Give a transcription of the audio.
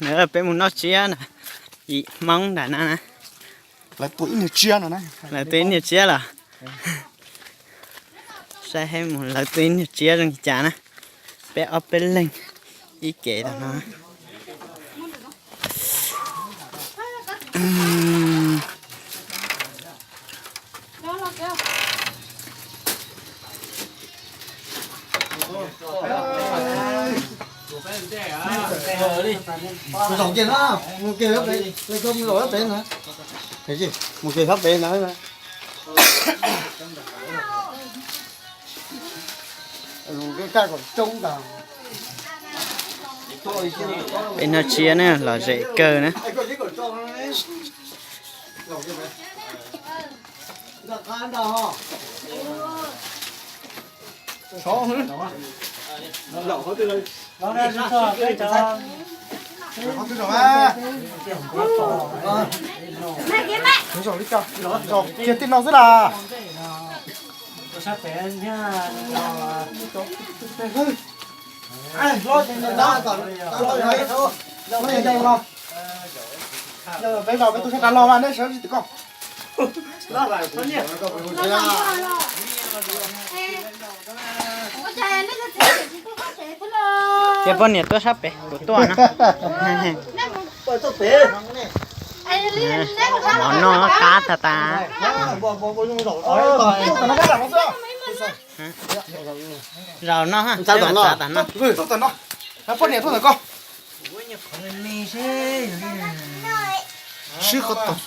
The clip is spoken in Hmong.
Peb mus noj tsiab na, yim Hmoob nram no na. Lawv tua ib niag tsiab los? Saib mus lawv tua ib niag tsiab zoo li cas na. Peb ob peb leeg ib ke los no. Mus ke sab pem na. Peb noj tsiab na, lom zem kawg na. Kiag tej no xwb las. Peb los peb tuaj sab nrad los mas nej sawv tsis tau koj. Ces poj niam tuaj sab pem kuv tuaj no. Mov noj qab tag tas. Zaum no, txav tom no. Poj niam tuaj ntawm koj. Swb qhov tod.